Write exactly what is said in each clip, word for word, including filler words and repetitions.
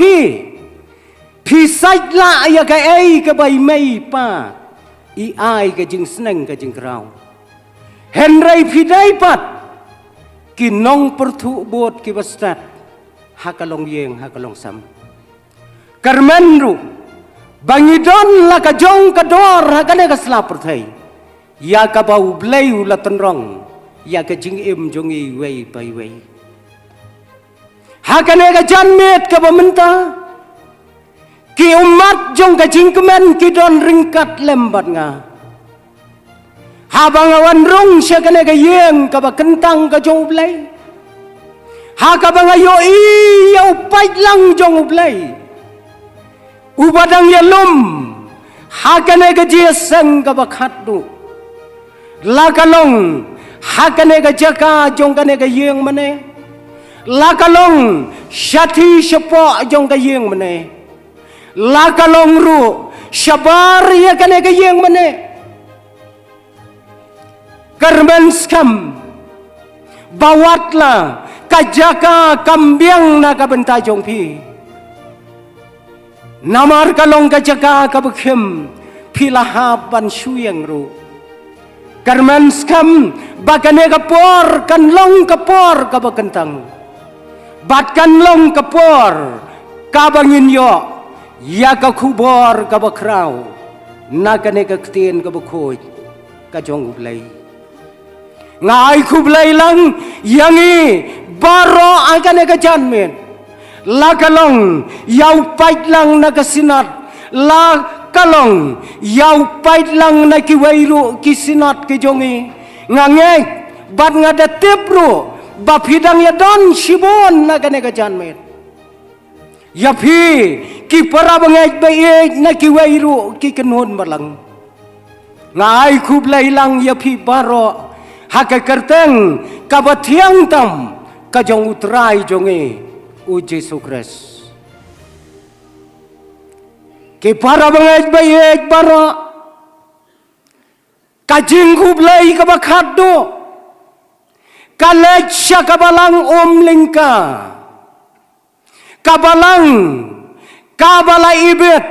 Phi, phi sait lah ïa kaei kaba i mei i pa i ai ka jingsneng ka jingkraw. Hynrei phi dei pat ki nongpyrthuh bud kiba stad ha ka longïing ha ka longsam. Kyrmen ruh ba ngi don la ka jong ka dor ha kane ka sla pyrthei ïa kaba U Blei u la tynrong ïa ka jingim jong ngi iwei pa iwei. Ha kane ka janmiet kaba mynta, ki ummat jong ka jingkmen ki don ryngkat lem bad nga. Haba nga wan rung sha kane ka ïing kaba kyntang ka jong U Blei, ha kaba nga ïohi ïa u paidlang jong U Blei uba dang ïalum ha kane ka jingïaseng kaba khatduh, la ka long ha kane ka jaka jong kane ka ïing mane, la ka long shathie shapoh jong ka ïing mane, la ka long ruh shabar ïa kane ka ïing mane. Kyrmen skhem ba wat la ka jaka kam biang na ka bynta jong phi, namar ka long ka jaka kaba khim phi la hap ban shu ïeng ruh. Kyrmen skhem ba kane ka por kan long ka por kaba kyntang bad kan long ka por kaba ngin ïoh ïa ka khubor kaba khraw na kane ka ktien kaba khuid ka jong U Blei. Nga ai khublei lang ïa ngi baroh ha kane ka janmiet, la ka long ïa u paidlang na ka Synod, la ka long ïa u paidlang na kiwei ruh ki Synod ki jong ngi. Nga ngeit bad nga da tip ruh ba phi dang ïadon shibun na kane ka janmiet. Ïa phi ki para bangeit ba ïeit na kiwei ruh ki kynhun balang, nga ai khublei lang ïa phi baroh ha ka kyrteng kaba thiang tam ka jong U Trai jong ngi U Jisu Khrist. Ki para bangeit ba ïeit baroh, ka jingkhublei kaba khatduh ka leit sha ka Balang Umlyngka. Ka Balang kaba la ibit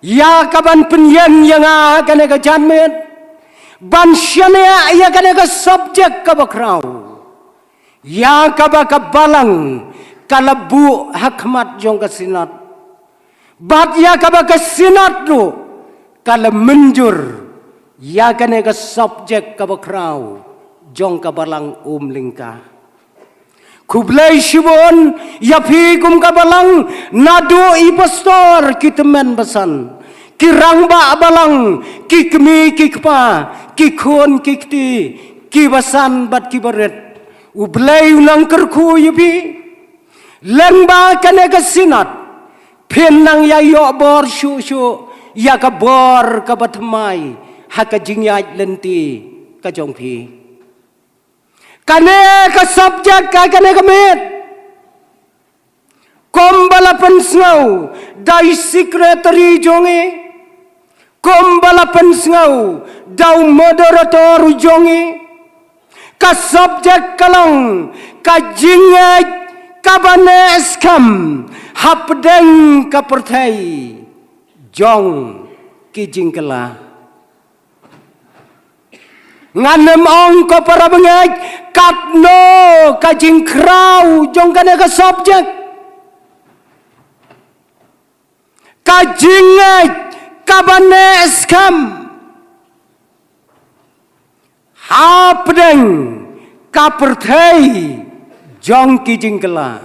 ïa ka ban pynïeng ïa nga ha kane ka janmiet ban shaniah ïa kane ka subject kaba khraw, ïa kaba ka Balang ka la buh ha khmat jong ka Synod, bad ïa kaba ka Synod ruh ka la mynjur ïa kane ka subject kaba khraw jong ka Balang Umlyngka. Khublei shibun ïa phi kum ka Balang, naduh i pastor, ki tymmen basan, ki rangbah balang, ki kmie ki kpa, ki khun ki kti, ki basan bad ki barit. U Blei u nang kyrkhu ïa phi. Lyngba kane ka Synod phin nang ïa ïoh bor shuh shuh ïa ka bor kaba thymmai ha ka jingïaid lynti ka jong phi. Kane ka subject ka kane ka miet, kumba la pynsngew da i secretary jong ngi, kumba la pynsngew da u moderator jong ngi, ka subject ka long ka jingngeit kaba neh skhem hapdeng ka pyrthei jong ki jingkylla. Ngan ym ong ko para bangeit katno ka jingkhraw jong kane ka subject. Ka jingngeit kaba neh skhem hapdeng ka pyrthei jong ki jingkylla.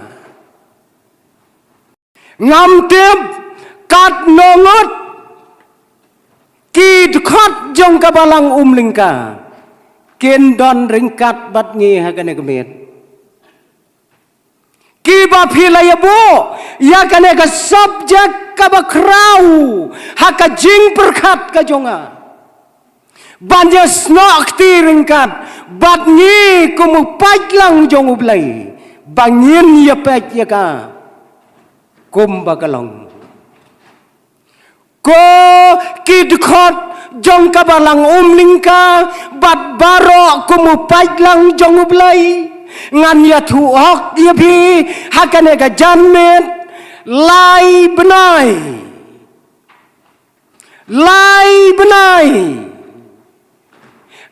Ngam tip katno ngut ki dkhot jong ka Balang Umlyngka kin don ryngkat bad ngi ha kane ka miet, kiba phi la ïabuh ïa kane ka subject kaba khraw ha ka jingpyrkhat ka jong nga, ban ïasnoh kti ryngkat bad ngi kum u paidlang jong U Blei, ba ngin ïa peit ïa ka kumba ka long. Ko ki dkhot jong ka Balang Umlyngka bad baroh kum u paidlang jong U Blei, ngan ïathuh hok ïa phi ha kane ka janmiet Lai bnai. Lai bnai.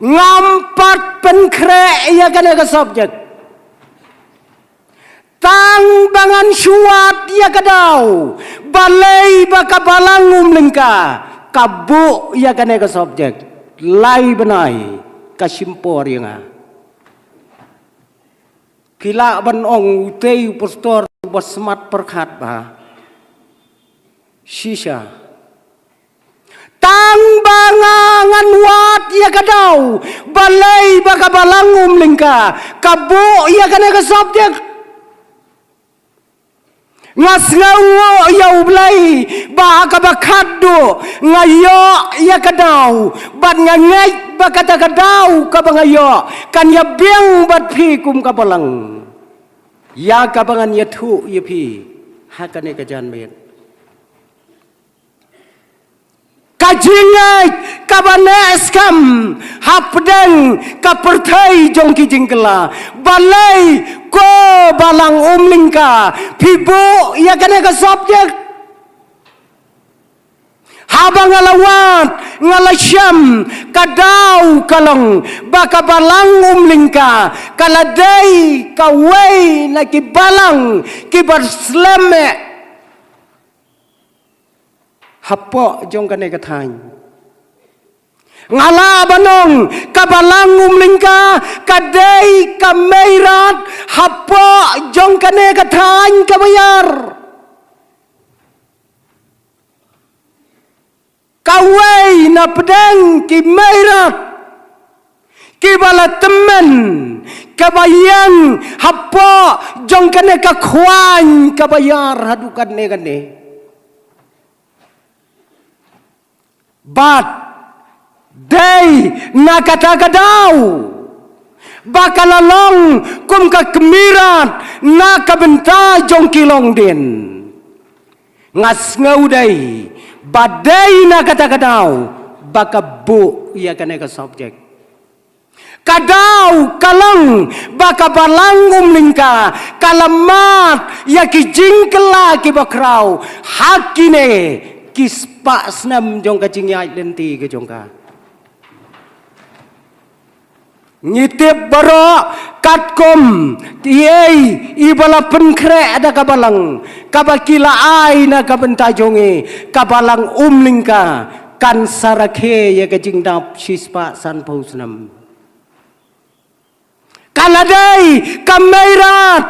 Ngam pat pynkhreh ïa kane ka subject. Tang ba ngan shu wad ïa ka daw. Balei ba ka balang Umlyngka ka buh ïa kane ka subject. Lai bnai ka shim por ïa nga. Phi lah ban ong utei u pastor ba smat pyrkhat ba. Shisha. Tang ba nga ngan wad ïa ka daw. Balei ba ka balang Umlyngka ka buh ïa kane ka subject. Nga sngewnguh ïa U Blei ba ha kaba khatduh nga ïoh ïa ka daw bad nga ngeit ba kata ka daw kaba nga ïoh kan ïa biang bad phi kum ka balang. Ïa kaba ngan ïathuh ïa phi ha kane ka janmiet. Ka jingngeit kaba neh skhem hapdeng ka pyrthei jong ki jingkylla. Balei ko balang Umlyngka phi buh ïa kane ka subject? Haba nga la wad nga la shem ka daw ka long ba ka balang Umlyngka ka la dei kawei na ki balang kiba slem eh. Hapoh jong kane ka thaiñ. Nga lah ban ong ka balang Umlyngka ka dei ka meirat hapoh jong kane ka thaiñ kaba ïar. Kawei na pdeng ki meirat kiba la tymmen kaba ïeng hapoh jong kane ka khwaiñ kaba ïar haduh kane kane. Bad dei na kata ka daw ba ka la long kum ka kmie rat na ka bynta jong ki longdien. Nga sngew dei ba dei na kata ka daw ba ka buh ïa kane ka subject. Ka daw ka long ba ka balang Umlyngka ka la mad ïa ki jingkylla kiba khraw ha kine ki spah snem jong ka jingïaid lynti ka jong ka. Ngi tip baroh katkum ei ei ba la pynkhreh da ka balang kaba ki la ai na ka bynta jong ngi, ka balang Umlyngka kan sa rakhe ïa ka jingdap shispah sanphew snem. Ka la dei ka meirat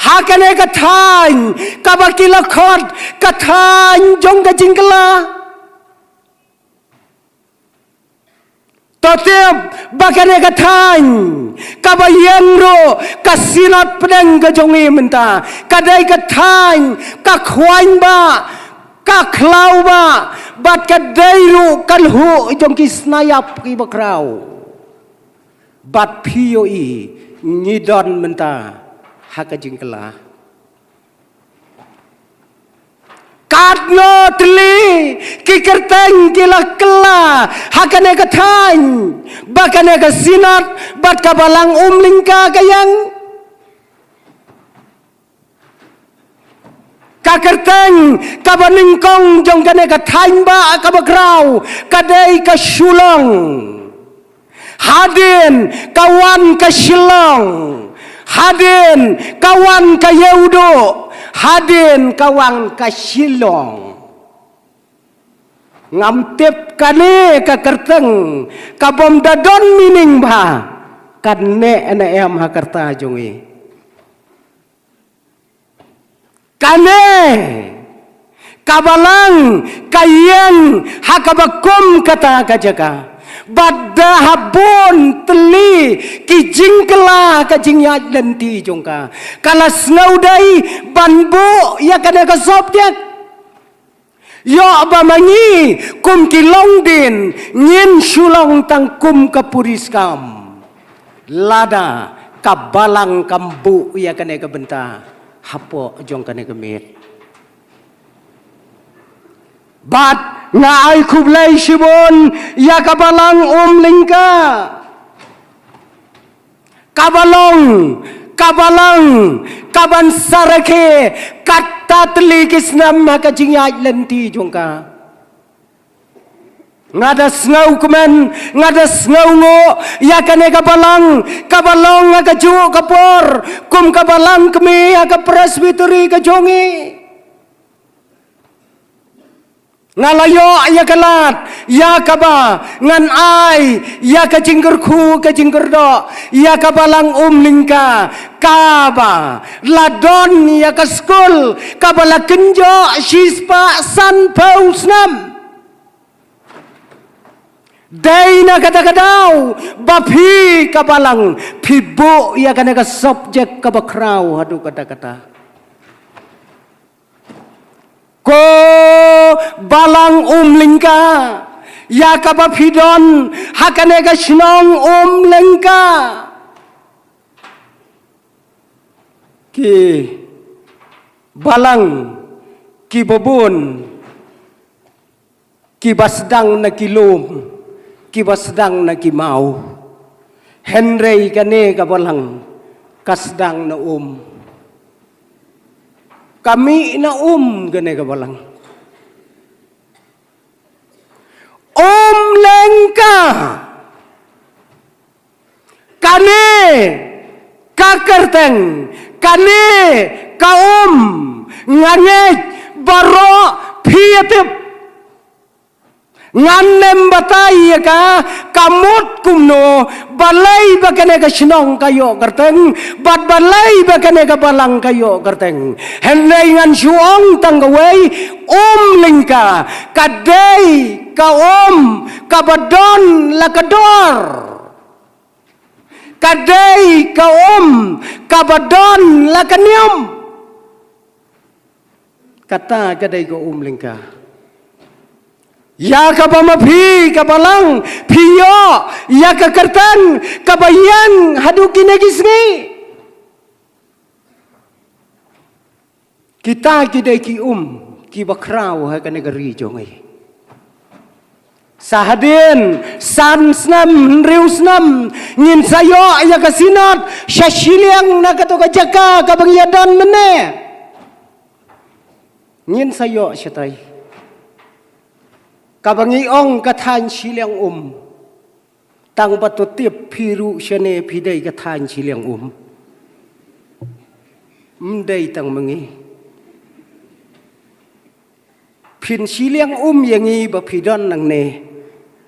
ha kane ka thaiñ kaba ki la khot ka thaiñ jong ka jingkylla. To tip ba kane ka thaiñ kaba ïeng ruh ka synod pdeng ka jong ngi mynta ka dei ka thaiñ ka khwaiñ ba ka khlaw ba bad ka dei ruh ka lhuh jong ki snaiap kiba khraw. Bad phi ïohi ngi don mynta ha ka jingkylla. Katno tylli ki kyrteng ki la kylla ha kane ka thaiñ ba kane ka synod bad ka balang Umlyngka ka ïeng. Ka kyrteng kaba nyngkong jong kane ka thaiñ ba kaba khraw ka dei ka Shillong. Hadien ka wan ka Shillong. Hadien ka wan ka Ïewduh. Hadien ka wan ka Shillong. Ngam tip kane ka kyrteng ka bym da don meaning bha. Kane ene em ha ka rta jong ngi. Kane ka balang ka ïeng ha kaba kum kata ka jaka. Bad da ha bun tylli ki jingkylla ka jingïaid lynti jong ka, ka la sngew dei ban buh ïa kane ka subject. Ïoh ba ma ngi kum ki longdien ngin shu long tang kum ka puriskam. Lada ka balang kam buh ïa kane ka bynta hapoh jong kane ka miet. Bad nga ai khublei shibun ïa ka balang Umlyngka. Kaba long Ka balang, ka ban sa rakhe, katta tylli ki snem ha ka jingïaid lynti jong ka. Nga da sngewkmen, nga da sngewnguh ïa kane ka balang, ka balang ha kajuh ka por kum ka balang kmie ha ka Presbytery ka jong ngi. Nga la ïoh ïa ka lad, ïa kaba ngan ai ïa ka jingkyrkhu ka jingkyrdoh ïa ka balang Umlyngka, kaba la don ïa ka skul kaba la kynjoh shispah sanphew snem. Dei na kata ka daw ba phi ka balang phi buh ïa kane ka subject kaba khraw haduh katta katta. Ko balang Umlyngka, ïa kaba phi don ha kane ka shnong Umlyngka, ki balang kiba bun kiba sdang na ki lum, kiba sdang na ki maw. Hynrei kane ka balang ka sdang na um. Ka mih na um kane ka balang. Umlyngka. Kane ka kyrteng, kane ka um, nga ngeit baroh phi ïa tip. Ngan ym batai ïa ka, ka mut kumno, balei ba kane ka shnong ka ïoh kyrteng, bad balei ba kane ka balang ka ïoh kyrteng. Hynrei ngan shu ong tang kawei, Umlyngka, ka dei ka um kaba don la ka dor. Ka dei ka um kaba don la ka niam. Kata ka dei ka Umlyngka. Ïa kaba ma phi ka balang phi ïoh ïa ka kyrteng kaba ïeng haduh kine ki sngi. Kita ki dei ki um kiba khraw ha kane ka ri jong ngi. Sa hadien san snem, hynriew snem, ngin sa ïoh ïa ka Synod sha shiliang na kato ka jaka kaba ngi ïa don mynne. Ngin sa ïoh shatai. Kaba ngi ong ka thaiñ shiliang um. Tang ba to tip phi ruh shane phi dei ka thaiñ shiliang um. Ym dei tang ma ngi. Phin shiliang um ïa ngi ba phi don nangne.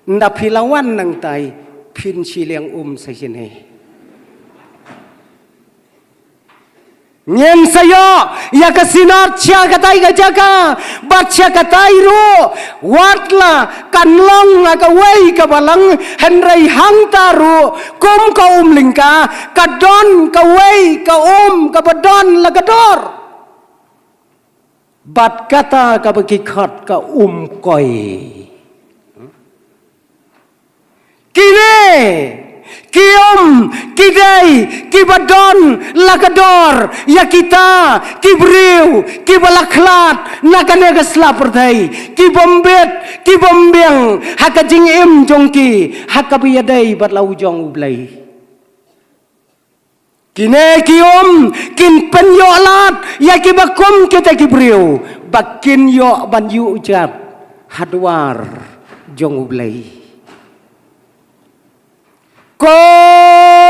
Nda phi la wan nangtai phin shiliang um sa shane. Ngin sa ïoh ïa ka Synod sha katai ka jaka, bad sha katai ruh, wat la kan long ha kawei ka balang, hynrei hangta ruh, kum ka Umlyngka, ka don kawei ka um kaba don la ka dor. Bad kata kaba ki khot ka um koi. Kine ki um ki dei kiba don la ka dor ïa kita ki briew kiba la khlad na kane ka sla pyrthei, ki bym bit ki bym biang ha ka jingim jong ki ha kaba ïadei bad la u jong U Blei. Kine ki um kin pynïoh lad ïa kiba kum kita ki briew ba kin ïoh ban ïuh jat ha dwar jong U Blei. Ko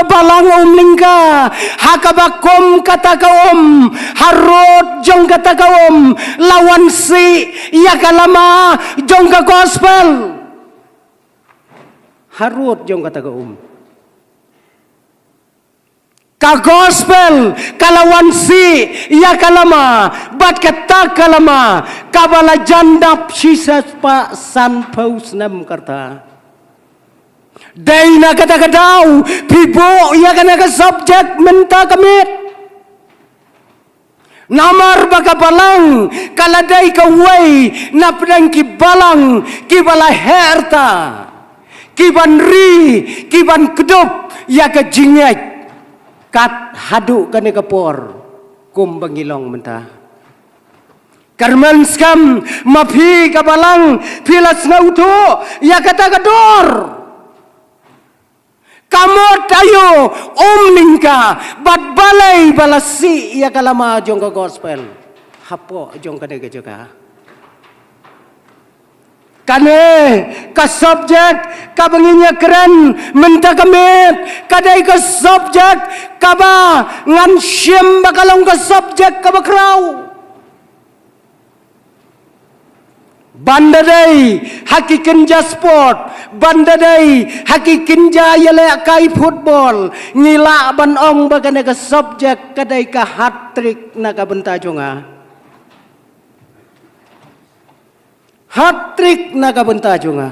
balang Umlyngka, ha kaba kum kata ka um, harud jong kata ka um la wan sih ïa ka lama jong ka gospel. Harud jong kata ka um. Ka gospel ka la wan sih ïa ka lama, bad kata ka lama kaba la jan dap shispah sanphew snem ka rta. Dei na kata ka daw phi buh ïa kane ka subject mynta ka miet. Namar ba ka balang ka la dei kawei na pdeng ki balang kiba la heh rta, kiban ri, kiban kdup ïa ka jingngeit kat haduh kane ka por kumba ngi long mynta. Kyrmen skhem ma phi ka balang phi la sngewthuh ïa kata ka dor. Ka mut aïu, um lyngkha bad balei ba la sih ïa ka lama jong ka gospel hapoh jong kane ka jaka. Kane ka subject kaba ngin ïa kren mynta ka miet ka dei ka subject kaba ngan shim ba ka long ka subject kaba khraw. Ban da dei ha ki kynja sport, ban da dei ha ki kynja ïalehkai football, ngi lah ban ong ba kane ka subject ka dei ka hat-trick na ka bynta jong nga. Hat-trick na ka bynta jong nga.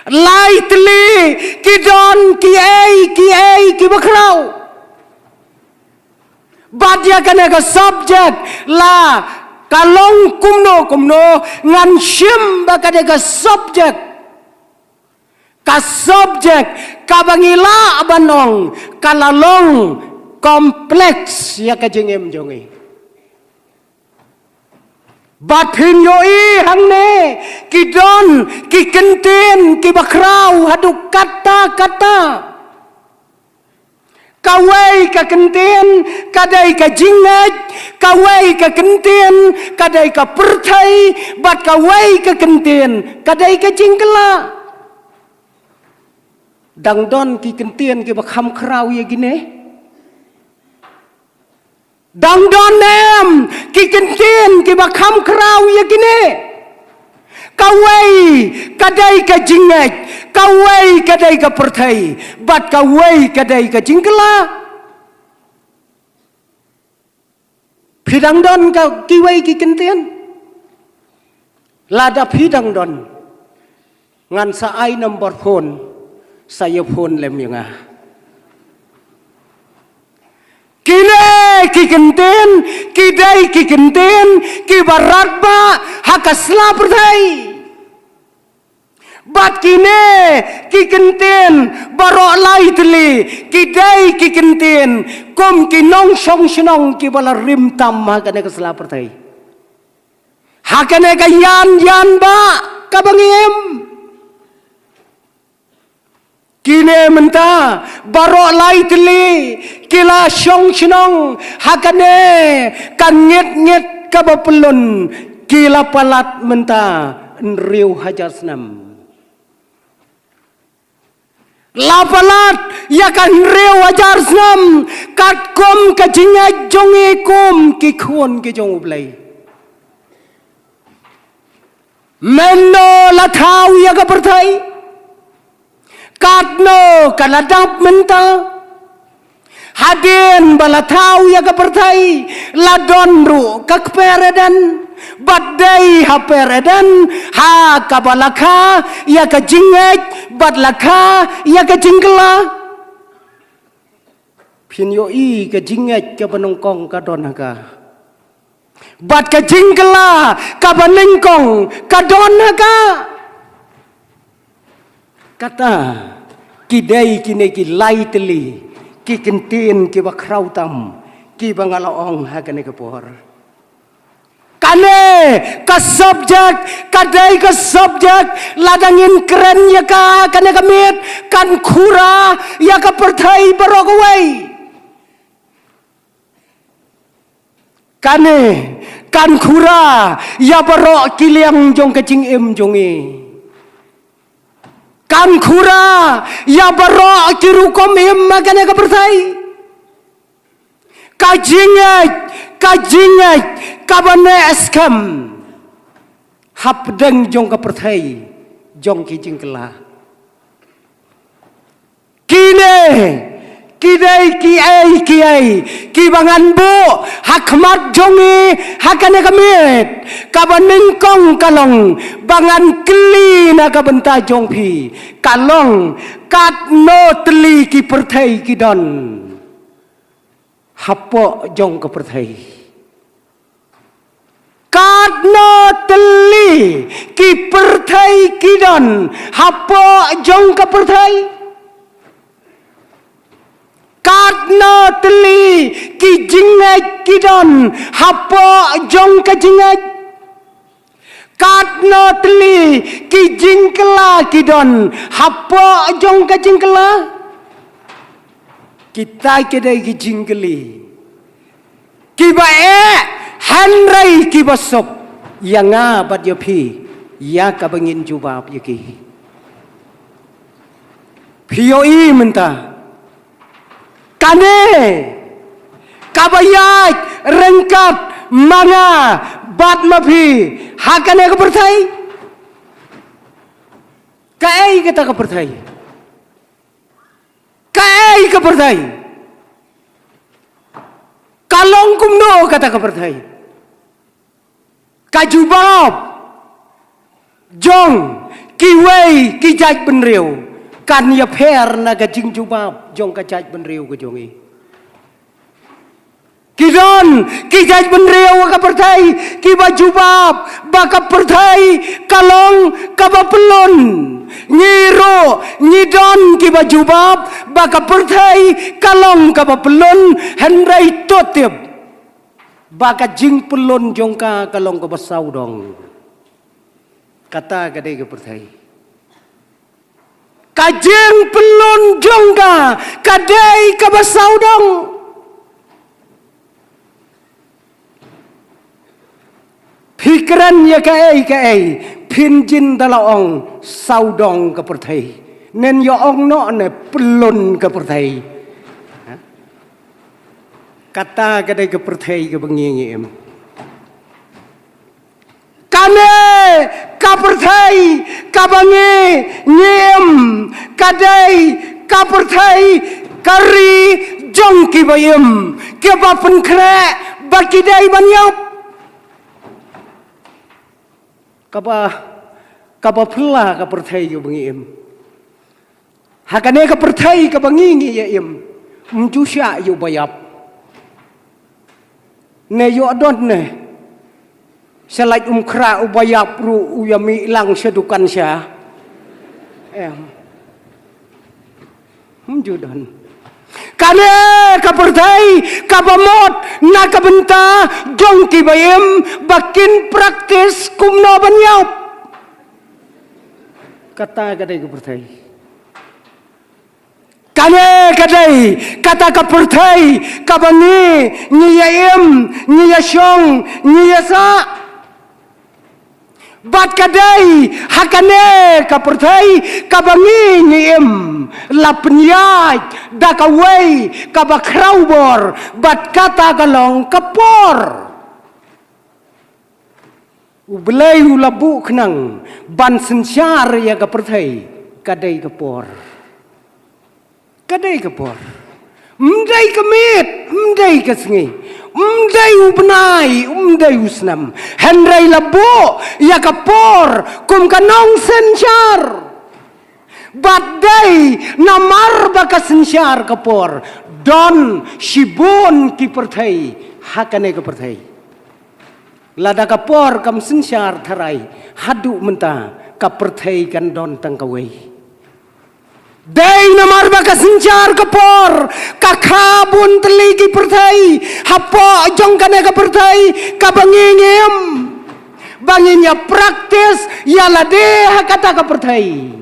Lai tylli ki don kiei kiei kiba khraw. Bad ïa kane ka subject la ka long kumno kumno, ngan shim ba kane ka subject, ka subject kaba ngi lah ban ong ka la long complex ïa ka jingim jong ngi. Bad phin ïohi hangne ki don ki kyntien kiba khraw haduh katta katta. Kawei ka kyntien ka dei ka jingngeit, kawei ka kyntien ka dei ka pyrthei, bad kawei ka kyntien ka dei ka jingkylla. Dang don ki kyntien kiba kham khraw ïa kine? Dang don em ki kyntien kiba kham khraw ïa kine? Kawei ka dei ka jingngeit, kawei ka dei ka pyrthei, bad kawei ka dei ka jingkylla. Phi dang don ka kiwei ki kyntien? Lada phi dang don, ngan sa ai number phone, sa ïa phone lem ïa nga. Kine ki kyntien ki dei ki kyntien kiba radbah ha ka sla pyrthei. Bad kine ki kyntien baroh lai tylli ki dei ki kyntien kum ki nongshong shnong kiba la rim tam ha kane ka sla pyrthei. Ha kane ka ïan ïan bah kaba ngi im. Kine mynta baroh lai tylli ki la shong shnong ha kane ka ngit ngit kaba pyllun, ki la palat mynta hynriew hajar snem. La palat ïa ka hynriew hajar snem katkum ka jingngeit jong ngi kum ki khun ki jong U Blei. Mynno la thaw ïa ka pyrthei? Katno ka la dap mynta? Hadien ba la thaw ïa ka pyrthei la don ruh ka kper Eden. Bad dei ha kper Eden ha kaba la kha ïa ka jingngeit bad la kha ïa ka jingkylla. Phin ïohi ka jingngeit kaba nyngkong ka don ha ka. Bad ka jingkylla kaba nyngkong ka don ha ka. Kata ki dei kine ki lai tylli ki kyntien kiba khraw tam kiba nga la ong ha kane ka por. Kane ka subject ka dei ka subject lada ngin kren ïa ka ha kane ka miet kan khura ïa ka pyrthei baroh kawei. Kane kan khura ïa baroh ki liang jong ka jingim jong ngi. Kan khura ïa baroh ki rukom im ha kane ka pyrthei. Ka jingngeit, ka jingngeit kaba neh skhem hapdeng jong ka pyrthei jong ki jingkylla. Kine ki dei kiei kiei kiba ngan buh ha khmat jong ngi ha kane ka miet. Kaba nyngkong ka long ba ngan kylli na ka bynta jong phi, ka long katno tylli ki pyrthei ki don hapoh jong ka pyrthei? Katno tylli ki pyrthei ki don hapoh jong ka pyrthei? Katno tylli ki jingngeit ki don hapoh jong ka jingngeit? Katno tylli ki jingkylla ki don hapoh jong ka jingkylla? Kita ki dei ki jingkylli kiba eh, hynrei kiba suk ïa nga bad ïa phi, ïa kaba ngin jubab ïa ki. Phi ïohi mynta, kane kaba ïaid ryngkat ma nga bad ma phi ha kane ka pyrthei. Kaei kata ka pyrthei? Kaei ka pyrthei? Ka long kumno kata ka pyrthei? Ka jubab jong kiwei ki jaitbynriew kan ïapher na ka jingjubab jong ka jaitbynriew ka jong i. Ki don ki jaitbynriew ha ka pyrthei kiba jubab ba ka pyrthei ka long kaba pyllun. Ngi ruh ngi don kiba jubab ba ka pyrthei ka long kaba pyllun, hynrei to tip ba ka jingpyllun jong ka ka long kaba sawdong. Kata ka dei ka pyrthei. Ka jingpyllun jong ka ka dei kaba sawdong. Phi kren ïa kaei kaei, phin jin da la ong sawdong ka pyrthei. Nen ïa ong noh ne pyllun ka pyrthei. Kata ka dei ka pyrthei kaba ngi ngi im. Kane ka pyrthei kaba ngi ngi im ka dei ka pyrthei ka ri jong kiba im, kiba pynkhreh ba ki dei ban ïap. Kaba, kaba phylla ka pyrthei kaba ngi im. Ha kane ka pyrthei kaba ngi ngi ïa im, ym ju shah ïa uba ïap. Ne ïoh don ne sha lait um khrah uba ïap ruh u ïa mih lang sha dukan sha. Em. Ym ju don. Kane ka pyrthei kaba mut na ka bynta jong kiba im ba kin practice kumno ban ïap. Kata ka dei ka pyrthei. Kane ka dei kata ka pyrthei kaba ngi ngi ïa im, ngi ïa shong, ngi ïa sah. Bad ka dei ha kane ka pyrthei kaba ngi ngi im la pynïaid da kawei kaba khraw bor, bad kata ka long ka por. U Blei u la buh khnang ban synshar ïa ka pyrthei, ka dei ka por. Ka dei ka por. Ym dei ka miet, ym dei ka sngi, ym dei u bnai, ym dei u snem. Hynrei la buh ïa ka por kum ka nongsynshar. Bad dei namar ba ka synshar ka por, don shibun ki pyrthei ha kane ka pyrthei. Lada ka por kam synshar tharai, haduh mynta ka pyrthei kan don tang kawei. Dei namar ba ka synshar ka por, ka kha bun tylli ki pyrthei hapoh jong kane ka pyrthei kaba ngi ngi im. Ba ngin ïa practice ïa lade ha kata ka pyrthei,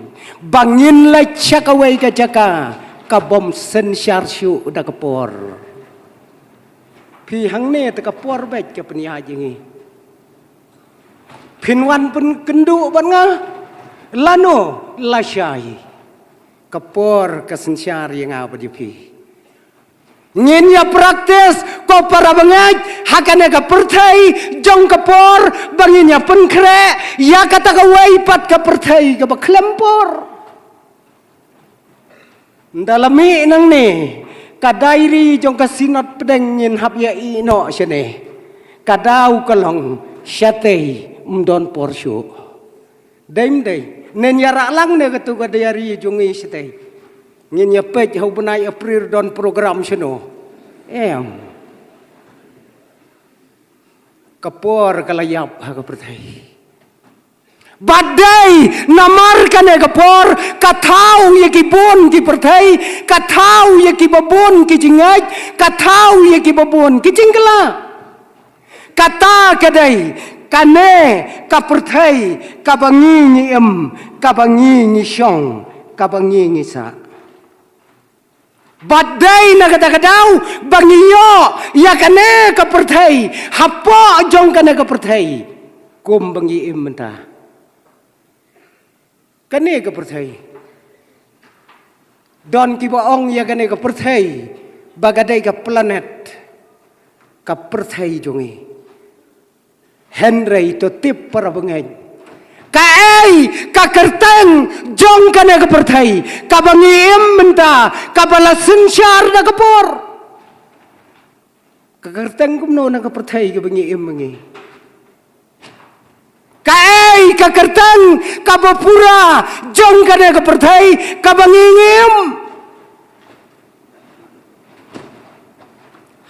ba ngin leit sha kawei ka jaka ka bym synshar shuh da ka por. Phi, hangne te ka por beit ka pynïaid ïa ngi. Phin wan pynkynduh bad nga lano lashai. Ka por ka synshar ïa nga bad ïa phi. Ngin ïa practice ko para bangeit ha kane ka pyrthei jong ka por, ba ngin ïa pynkhreh ïa kata kawei pat ka pyrthei kaba khlem por. Ynda la mih nangne, ka diary jong ka Synod Pdeng ngin hap ïa ïeh noh shane. Ka daw ka long shatei, ym don por shuh. Dei ym dei? Nen ïa rah lang ne katu ka diary jong ngi shatei. Ngin ïa peit ha u bnai April don program shano. Em. Ka por ka la ïap ha ka pyrthei. Bad dei namar kane ka por ka thaw ïa ki bun ki pyrthei, ka thaw ïa kiba bun ki jingngeit, ka thaw ïa kiba bun ki jingkylla. Kata ka dei kane ka pyrthei kaba ngi ngi im, kaba ngi ngi shong, kaba ngi ngi sah. Bad dei na kata ka daw ba ngi ïoh ïa kane ka pyrthei hapoh jong kane ka pyrthei, kum ba ngi im mynta. Kane ka pyrthei, don kiba ong ïa kane ka pyrthei ba ka dei ka planet, ka pyrthei jong ngi. Hynrei to tip para bangeit, kaei ka kyrteng jong kane ka pyrthei kaba ngi im mynta, kaba la synshar da ka por? Ka kyrteng kumno na ka pyrthei kaba ngi im ma ngi? Kaei ka kyrteng kaba pura jong kane ka pyrthei kaba ngi im?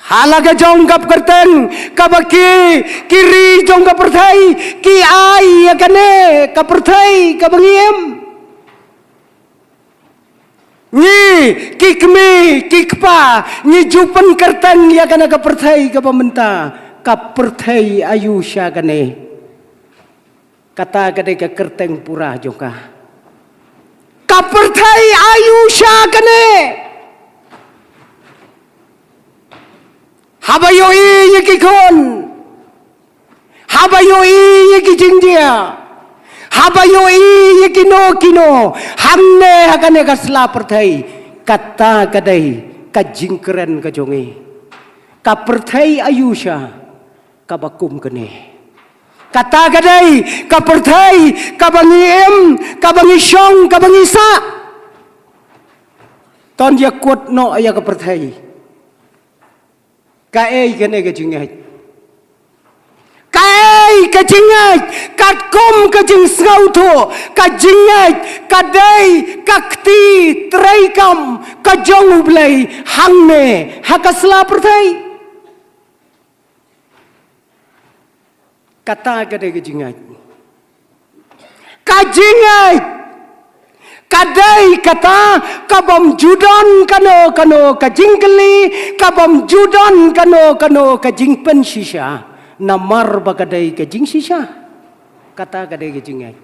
Ha la ka jong ka kyrteng kaba ki, ki ri jong ka pyrthei ki ai ïa kane ka pyrthei kaba ngi im. Ngi ki kmie ki kpa ngi ju pynkyrteng ïa kane ka pyrthei kaba mynta, ka pyrthei ayu sha kane. Kata ka dei ka kyrteng pura jong ka. Ka pyrthei ayu sha kane. Haba ïohi ïa ki khun, haba ïohi ïa ki jingjia, haba ïohi ïa kino kino hangne ha kane ka sla pyrthei, kata ka dei ka jingkren ka jong ngi. Ka pyrthei ayu sha kaba kum kane. Kata ka dei ka pyrthei kaba ngi im, kaba ngi shong, kaba ngi sah. To ngin ïa kut noh ïa ka pyrthei. Kaei kane ka jingngeit? Kaei ka jingngeit? Katkum ka jingsngewthuh, ka jingngeit ka dei ka kti treikam ka jong U Blei hangne ha ka sla pyrthei. Kata ka dei ka jingngeit. Ka jingngeit ka dei kata kabym ju don kano kano ka jingkylli, kabym ju don kano kano ka jingpynshisha, namar ba ka dei ka jingshisha. Kata ka dei ka jingngeit.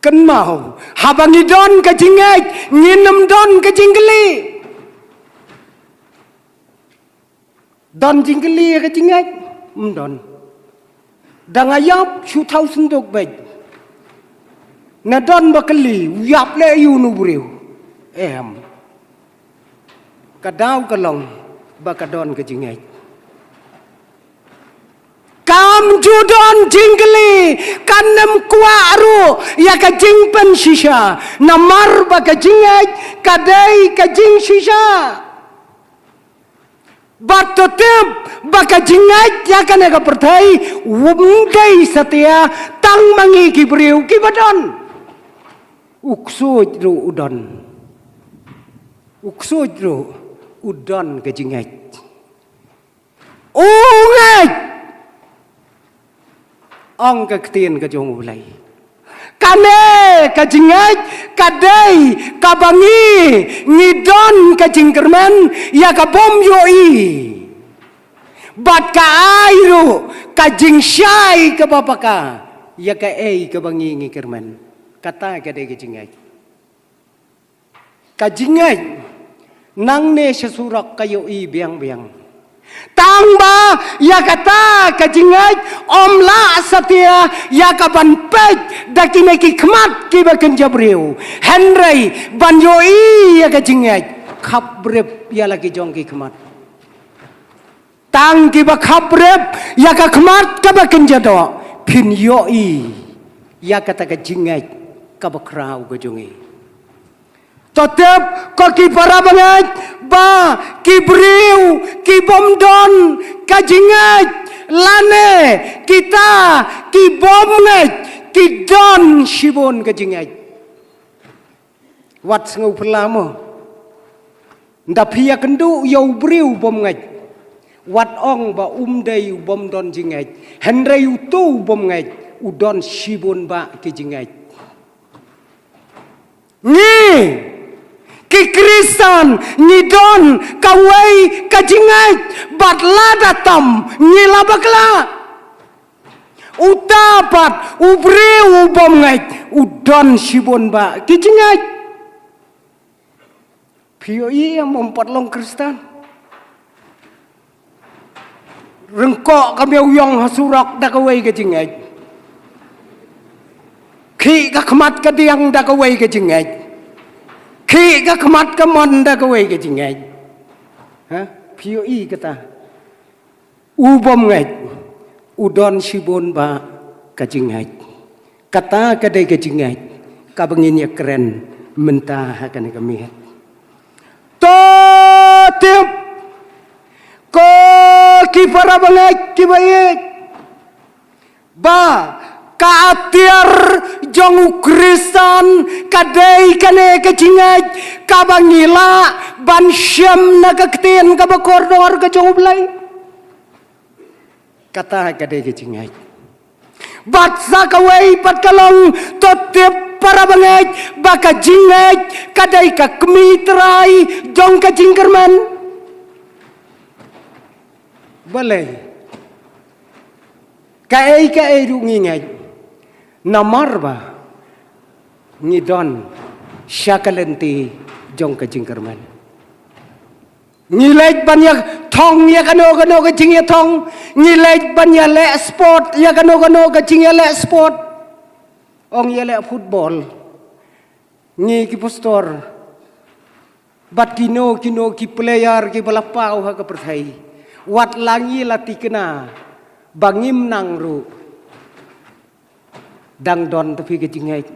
Kynmaw, haba ngi don ka jingngeit, ngin ym don ka jingkylli. Don jingkylli ka jingngeit? Ym don. Da nga ïap shu thaw synduk beit. Na don ba kylli, u ïap leh ïa u briew? Em. Ka daw ka long ba ka don ka jingngeit. Kam ju don jingkylli, kan ym kwah ruh ïa ka jingpynshisha, namar ba ka jingngeit ka dei ka jingshisha. Bad to tip ba ka jingngeit ïa kane ka pyrthei um dei satia tang ma ngi ki briew kiba don. U ksuid ruh u don. U ksuid ruh u don ka jingngeit. U ngeit. Ong ka ktien ka jong U Blei, kane ka jingngeit ka dei kaba ngi, ngi don ka jingkyrmen ïa ka bym ïohi, bad ka ai ruh ka jingshai kaba paka ïa kaei kaba ngi, ngi kyrmen. Kata ka dei ka jingngeit. Ka jingngeit nangne sha surok ka ïohi biang biang. Tang ba ïa kata ka jingngeit ym lah satia ïa ka ban peit da kine ki khmat kiba kynja briew, hynrei ban ïohi ïa ka jingngeit khapbrip ïa la ki jong ki khmat. Tang kiba khapbrip ïa ka khmat kaba kynja doh phin ïohi ïa kata ka jingngeit kaba khraw ka jong ngi. To tip ko ki para bangeit ba ki briew ki bym don ka jingngeit lane kita ki bym ngeit ki don shibun ka jingngeit. Wat sngewphylla mo. Nda phi ïakynduh ïa u briew u bym ngeit, wat ong ba um dei u bym don jingngeit, hynrei uto u bym ngeit u don shibun bah ki jingngeit. Ngi ki Khristan ngi don kawei ka jingngeit bad lada tam ngi la bakla. Uta pat u briew u bym ngeit u don shibun bah ki jingngeit. Phi ïohi em, ym pat long Khristan. Ryngkoh ka miaw ïong ha surok da kawei ka jingngeit. Khih ka khmat ka diang da kawei ka jingngeit. Khih ka khmat ka mon da kawei ka jingngeit. Ha? Phi ïohi kata. U bym ngeit, u don shibun bah ka jingngeit. Kata ka dei ka jingngeit kaba ngin ïa kren mynta ha kane ka miet. To tip, ko ki para bangeit kiba ïeit, ba ka atiar jong u Khristan ka dei kane ka jingngeit kaba ngi lah ban shem na ka ktien kaba kordor ka jong U Blei. Kata ka dei ka jingngeit. Bad sa kawei pat ka long, to tip para bangeit, ba ka jingngeit ka dei ka kmie trai jong ka jingkyrmen. Balei? Kaei kaei ruh ngi ngeit. Namar ba ngi don sha ka lynti jong ka jingkyrmen. Ngi leit ban ïa thong ïa kano kano ka jingïathong. Ngi leit ban ïaleh sport ïa kano kano ka jingïaleh sport. Ong ïaleh football. Ngi ki pastor bad kino kino ki player kiba la paw ha ka pyrthei, wat la ngi la thikna ba ngim nang ruh, dang don tang phi ka jingngeit.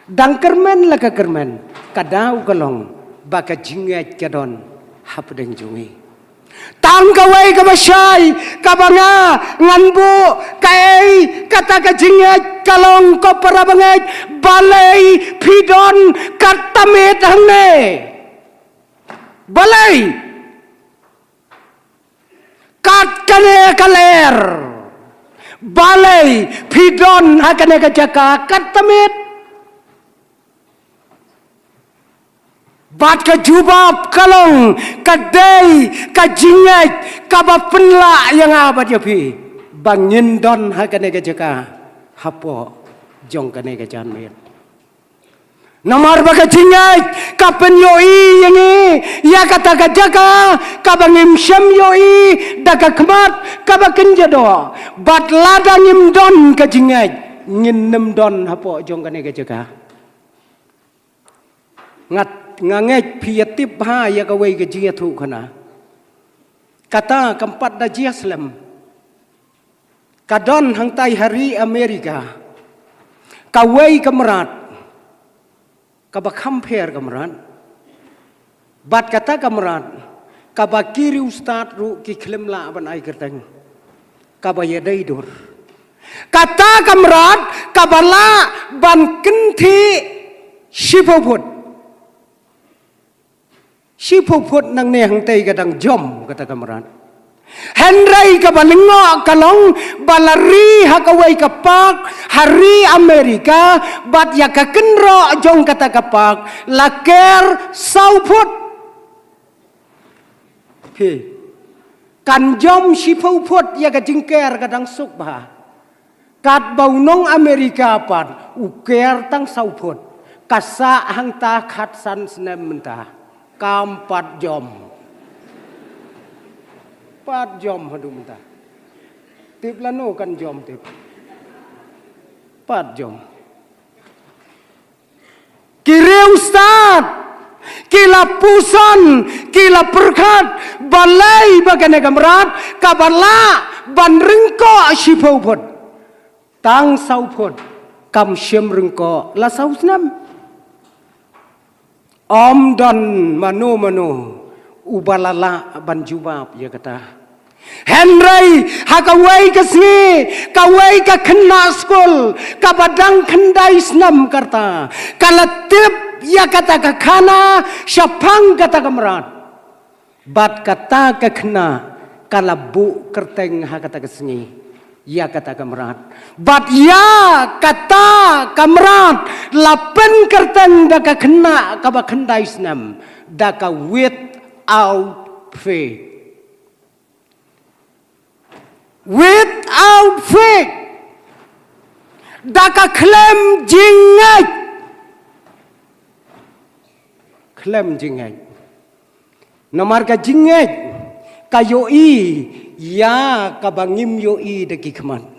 Dang kyrmen la ka kyrmen, ka daw ka long ba ka jingngeit ka don hapdeng jong ngi. Tang kawei kaba shai kaba nga ngan buh, kaei kata ka jingngeit ka long, ko para bangeit? Balei phi don kat ta miet hangne? Balei kat kane ka lyer? Balei phi don ha kane ka jaka kat ta miet? Bad ka jubab ka long, ka dei ka jingngeit kaba pynlah ïa nga bad ïa phi ba ngin don ha kane ka jaka hapoh jong kane ka janmiet. Namar ba ka jingngeit ka pynïohi ïa ngi ïa kata ka jaka kaba ngim shym ïohi da ka khmat kaba kynja doh. Bad lada ngim don ka jingngeit, ngin nym don hapoh jong kane ka jaka. Nga, nga ngeit phi ïa tip bha ïa kawei ka jingïathuhkhana. Kata kam pat da jia slem. Ka don hangtai ha ri America kawei ka mrad kaba kham pher ka mrad. Bad kata ka mrad kaba ki riewstad ruh ki khlem lah ban ai kyrteng, kaba ïadei dur. Kata ka mrad kaba lah ban kynthih shiphew phut. Shiphew phut nangne hangtei ka dang jom kata ka mrad. Hynrei kaba lyngngoh ka long ba la ri ha kawei ka park ha ri America, bad ïa ka kynroh jong kata ka park la ker saw phut. Phi, kan jom shiphew phut ïa ka jingker ka dang suk bha. Katba u nong America pat u ker tang saw phut, ka sah hangta khatsan snem mynta, kam pat jom. Pat jom haduh mynta. Tip lano kan jom tip. Pat jom. Ki riewstad ki la puson, ki la pyrkhat, balei ba kane ka mrad kaba lah ban ryngkoh shiphew phut, tang saw phut kam shym ryngkoh la saw snem. Ym don mano mano uba la lah ban jubab ïa kata. Hynrei ha kawei ka sngi, kawei ka khynnah skul kaba dang khyndai snem ka rta, ka la tip ïa kata ka khana shaphang kata ka mrad. Bad kata ka khynnah ka la buh kyrteng ha kata ka sngi ïa kata ka mrad. Bad ïa kata ka mrad la pynkyrteng da ka khynnah kaba khyndai snem da ka Without Faith. Without Faith. Da ka khlem jingngeit. Khlem jingngeit. Namar ka jingngeit ka ïohi ïa kaba ngim ïohi da ki khmat.